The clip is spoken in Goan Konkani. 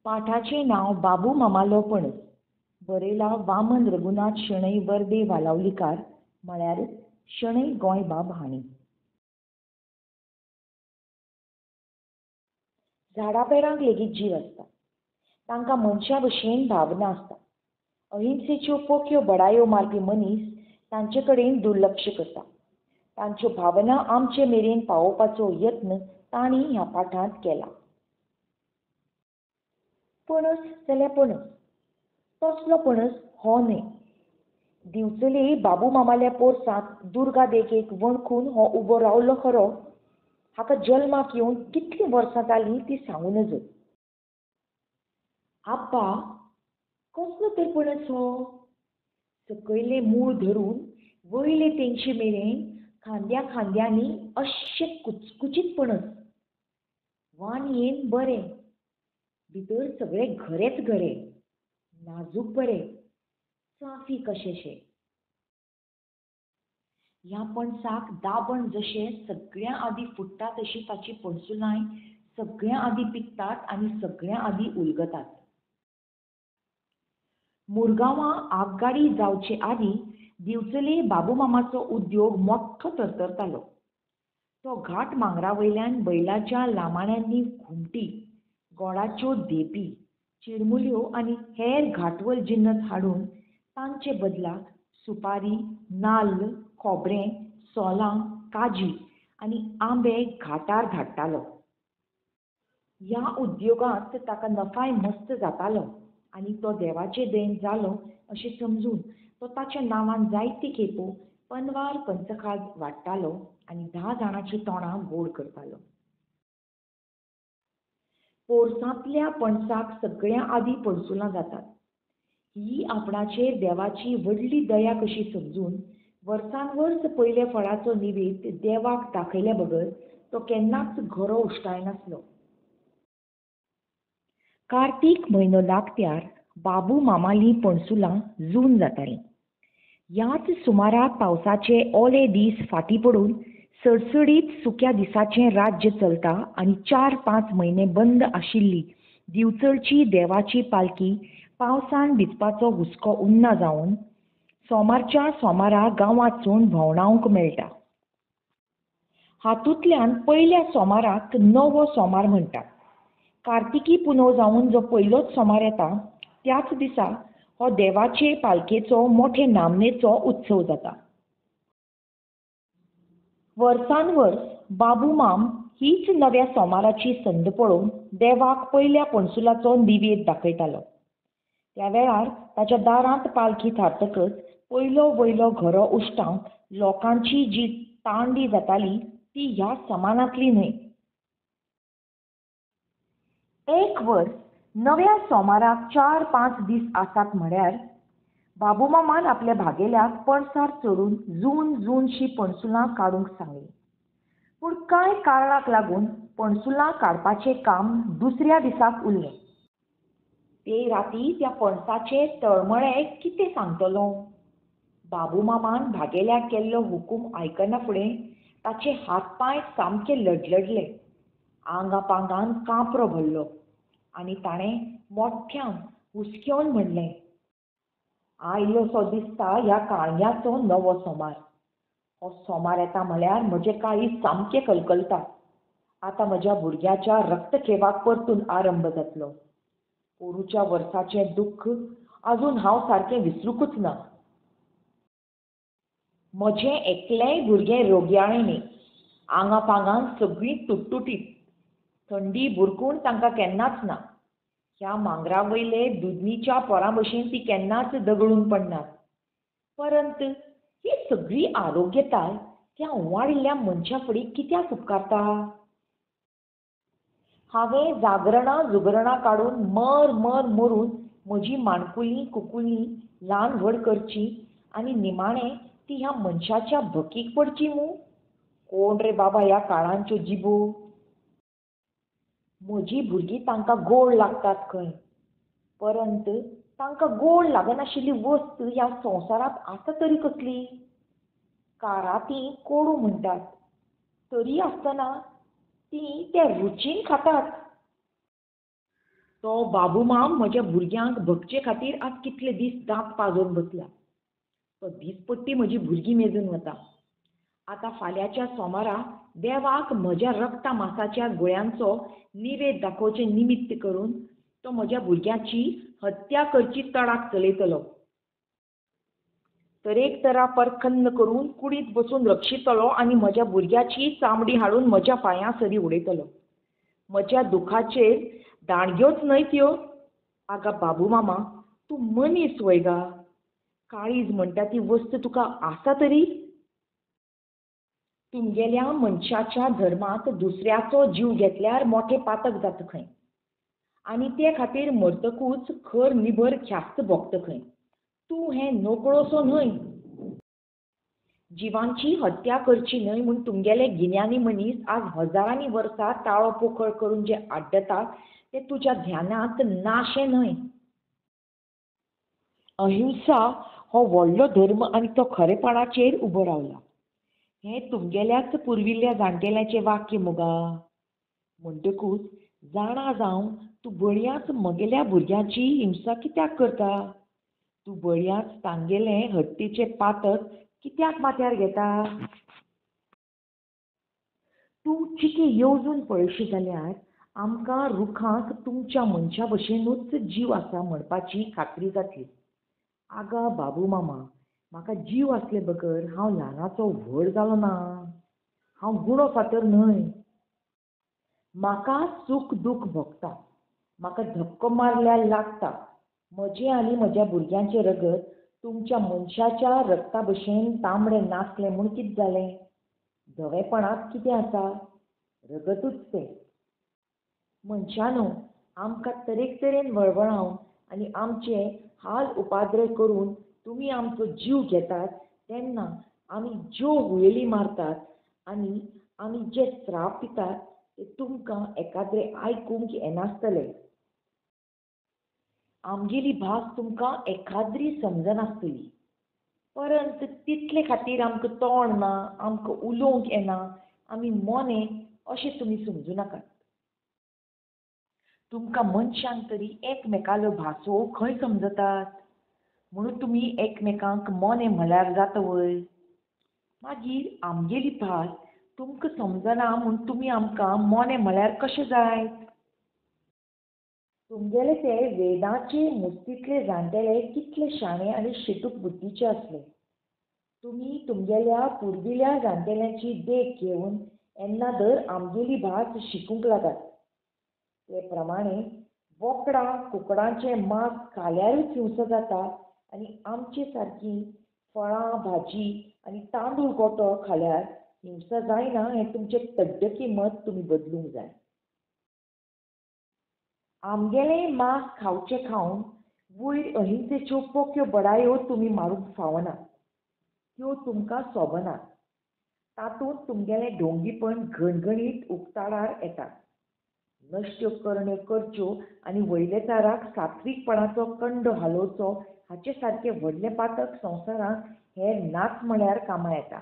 पाठाचें नांव बाबू मामालो पणस. बरयला वामन रघुनाथ शणै वर्दे वालावलीकार म्हळ्यार शणै गोंयबाब हांणी. झाडां पेडांक लेगीत जीव आसता. तांकां मनशा भशेन भावना आसता. अहिंसेच्यो पोक्यो बडायो मारपी मनीस तांचे कडेन दुर्लक्ष करता. तांच्यो भावना आमचे मेरेन पावोवपाचो यत्न तांणी ह्या पाठांत केला. पणस जाल्यार पणस, तसलो पणस हो न्हय. दिवचले बाबू मामाल्या पोरसांत दुर्गा देगेक वणखून हो उबो रावलो खरो, हाका जल्माक येवन कितलीं वर्सां जालीं ती सांगू नजो. आब्बा, कसलो तर पणस हो? सकयलें मूळ धरून वयले तेंगशे मेरेन खांद्या खांद्यांनी अश्शे कुचकुचीत पणस. वानयेन बरें, भितर सगळे घरेच घरे, नाजूक बरे, चाफी कशेशे. ह्या पणसाक दाबण जशें सगळ्यां आदीं फुट्टा तशी ताची पणसुलांय सगळ्यां आदीं पिकतात आनी सगळ्यां आदीं उलगतात. मुरगांवां आगगाडी जावचे आदीं दिवचले बाबूमामाचो उद्योग मोठ्ठो तरतरतालो. तो घाट मांगरा वयल्यान बैलाच्या लामाण्यांनी घुमटी, गोडाच्यो धेपी, चिरमुल्यो आनी हेर घाटवल जिन्नस हाडून तांचे बदला सुपारी, नाल्ल, खोबरें, सोलां, काजी आनी आंबे घाटार धाडटालो. ह्या उद्योगांत ताका नफाय मस्त जातालो आनी तो देवाचे देन जालो अशें समजून तो ताच्या नांवान जायते खेपो पनवार पंचखाज वाडटालो आनी 10 जाणांची तोंडां गोड करतालो. पोरसांतल्या पणसाक सगळ्यां आदीं पणसुलां जातात. ही आपणाचेर देवाची व्हडली दया कशी समजून वर्सान वर्स पयल्या फळाचो निवेद्य देवाक दाखयल्या बगर तो केन्नाच घरो उश्टायनासलो. कार्तीक म्हयनो लागत्यार बाबू मामालीं पणसुलां जून जातालीं. ह्याच सुमाराक पावसाचे ओले दीस फाटीं पडून सडसडीत सुक्या दिसाचें राज्य चलता आनी 4-5 म्हयने बंद आशिल्ली दिवचलची देवाची पालखी पावसान भिजपाचो हुस्को उन्ना जावन सोमारच्या सोमारा गांवांतसून भोंवडावंक मेळटा. हातूंतल्यान पयल्या सोमाराक नवो सोमार म्हणटात. कार्तिकी पुनव जावन जो पयलोच सोमार येता त्याच दिसा हो देवाचे पालखेचो मोठे नामनेचो उत्सव जाता. वर्सान वर्स बाबूमाम हीच नव्या सोमाराची संद पळोवन देवाक पयल्या पणसुलाचो निवेद दाखयतालो. त्या वेळार ताच्या दारांत पालखी थारतकच पयलो वयलो घरो उश्टावंक लोकांची जी तांडी जाताली ती ह्या समानांतली न्हय. एक वर्स नव्या सोमाराक 4-5 दीस आसात म्हळ्यार बाबूमामान आपल्या भागेल्याक पणसार चडून जून जूनशी पणसुलां काडूंक सांगली. पूण कांय कारणाक लागून पणसुलां काडपाचें काम दुसऱ्या दिसाक उरलें. ते राती त्या पणसाचे तळमळे कितें सांगतलो? बाबूमामान भागेल्याक केल्लो हुकूम आयकना फुडें ताचे हात पांय सामके लडलडले, आंगा पांगान कांपरो भरलो आनी ताणें मोठ्यान हुसक्योन म्हणलें, आयलोसो दिसता ह्या काळंग्याचो नवो सोमार. हो सोमार येता म्हळ्यार म्हजें काळीज सामकें कलकलता. आतां म्हज्या भुरग्याच्या रक्तखेवाक परतून आरंभ जातलो. पोरूच्या वर्साचें दुख्ख आजून हांव सारकें विसरूंकच ना. म्हजें एकलेंय भुरगें रोगयाळें न्ही. आंगा पांगान सगळीं तुटतुटीत, थंडी बुरकूण तांकां केन्नाच ना. ह्या मांगरा वयले दुदनीच्या पोरां भशेन ती केन्नाच दगळून पडनात. परंत ही सगळी आरोग्यताय त्या उंवाळिल्ल्या मनशा फुडें कित्याक उपकारता? हांवें जागरणां जुगरणां काडून मर मर मरून म्हजी माणकुलीं कुकुलीं ल्हान व्हड करचीं आनी निमाणें ती ह्या मनशाच्या भकीक पडची मूं? कोण रे बाबा ह्या काळांच्यो जिबो? म्हजी भुरगीं तांकां गोड लागतात खंय, परंत तांकां गोड लागनाशिल्ली वस्त ह्या संवसारांत आसा तरी कसली? कारातीं कोडू म्हणटात, तरी आसतना तीं ते रुचीन खातात. तो बाबूमाम म्हज्या भुरग्यांक भगचे खातीर आज कितले दीस दांत पाजोवन बसला. तो दीसपट्टी म्हजी भुरगीं मेजून वता. आतां फाल्यांच्या सोमारा देवाक म्हज्या रक्ता मासाच्या गुळ्यांचो निवेद दाखोवचें निमित्त करून तो म्हज्या भुरग्यांची हत्या करची तडाक चलयतलो. तरेकतरा परखन्न करून कुडींत बसून रक्षितलो आनी म्हज्या भुरग्याची चामडी हाडून म्हज्या पांयां सरी उडयतलो. म्हज्या दुखाचेर दाणग्योच न्हय त्यो. आगा बाबूमामा, तूं मनीस वय गा? काळीज म्हणटा ती वस्त तुका आसा तरी? तुमगेल्या मनशाच्या धर्मांत दुसऱ्याचो जीव घेतल्यार मोठें पातक जाता खंय, आनी ते खातीर मरतकूच खर निबर ख्यास्त भोगता खंय. तूं हें नकळोसो न्हय. जिवांची हत्या करची न्हय म्हूण तुमगेले गिन्यानी मनीस आज हजारांनी वर्सां ताळो पोकळ करून जे आड्डतात ते तुज्या ध्यानांत नाशें न्हय. अहिंसा हो व्हडलो धर्म आनी तो खरेपणाचेर उबो रावला हें तुमगेल्याच पुर्विल्ल्या जाणटेल्याचें वाक्य मुगा. म्हणटकूच जाणा जावन तूं बळयांच म्हगेल्या भुरग्यांची हिंसा कित्याक करता? तूं बळयांच तांगेलें हत्तीचें पातक कित्याक माथ्यार घेता? तूं चिके येवजून पळयशी जाल्यार आमकां रुखांक तुमच्या मनशा भशेनूच जीव आसा म्हणपाची खात्री जातली. आगा बाबूमामा, म्हाका जीव आसले बगर हांव ल्हानाचो व्हड जालो ना. हांव गुणो फातर न्हय. म्हाका सूख दूख भोगता. म्हाका धक्को मारल्यार लागता. म्हजें आनी म्हज्या भुरग्यांचें रगत तुमच्या मनशाच्या रगता भशेन तांबडें नासलें म्हूण कितें जालें? धवेपणांत कितें आसा? रगतूच तें. मनशानो, आमकां तरेकतरेन वळवळावन आनी आमचे हाल उपाद्रे करून तुमी आमचो जीव घेतात तेन्ना आमी ज्यो हुयेली मारतात आनी आमी जे स्राप दितात ते तुमकां एकाद्रे आयकूंक येनासतले. आमगेली भास तुमकां एकाद्री समजनासतली. परंत तितले खातीर आमकां तोंड ना, आमकां उलोवंक येना, आमी मोने अशें तुमी समजूं नाकात. तुमकां मनशांक तरी एकमेकाल्यो भासो खंय समजतात? म्हणून तुमी एकमेकांक मोने म्हळ्यार जाता वय? मागीर आमगेली भास तुमकां समजना म्हूण तुमी आमकां मोने म्हळ्यार कशें जायत? तुमगेले ते वेदाचे मुस्तींतले जाणटेले कितले शाणे आनी शिटूक बुद्दीचे आसले. तुमी तुमगेल्या पुर्विल्या जाणटेल्यांची देख घेवन येन्ना दर आमगेली भास शिकूंक लागात. ते प्रमाणे बोकडां कुकडांचें मांस खाल्यारूच हिंसा जाता आनी आमचे सारकी फळां भाजी आनी तांदूळ गोटो खाल्यार हिंसा जायना हें तुमचें तड्डकी मत तुमी बदलूंक जाय. आमगेलें मांस खावचें खावन वयर अहिंसेच्यो पोक्यो बडायो तुमी मारूंक फावना. त्यो तुमकां सोबनात. तातूंत तुमगेलें ढोंगीपण घणघणीत उक्ताडार येता. नश्ट्यो करण्यो करच्यो आनी वयलेचाराक सात्वीकपणाचो कंडो हालोवचो हाचे सारकें व्हडलें पातक संवसारांत हेर नाच म्हळ्यार कामां येता.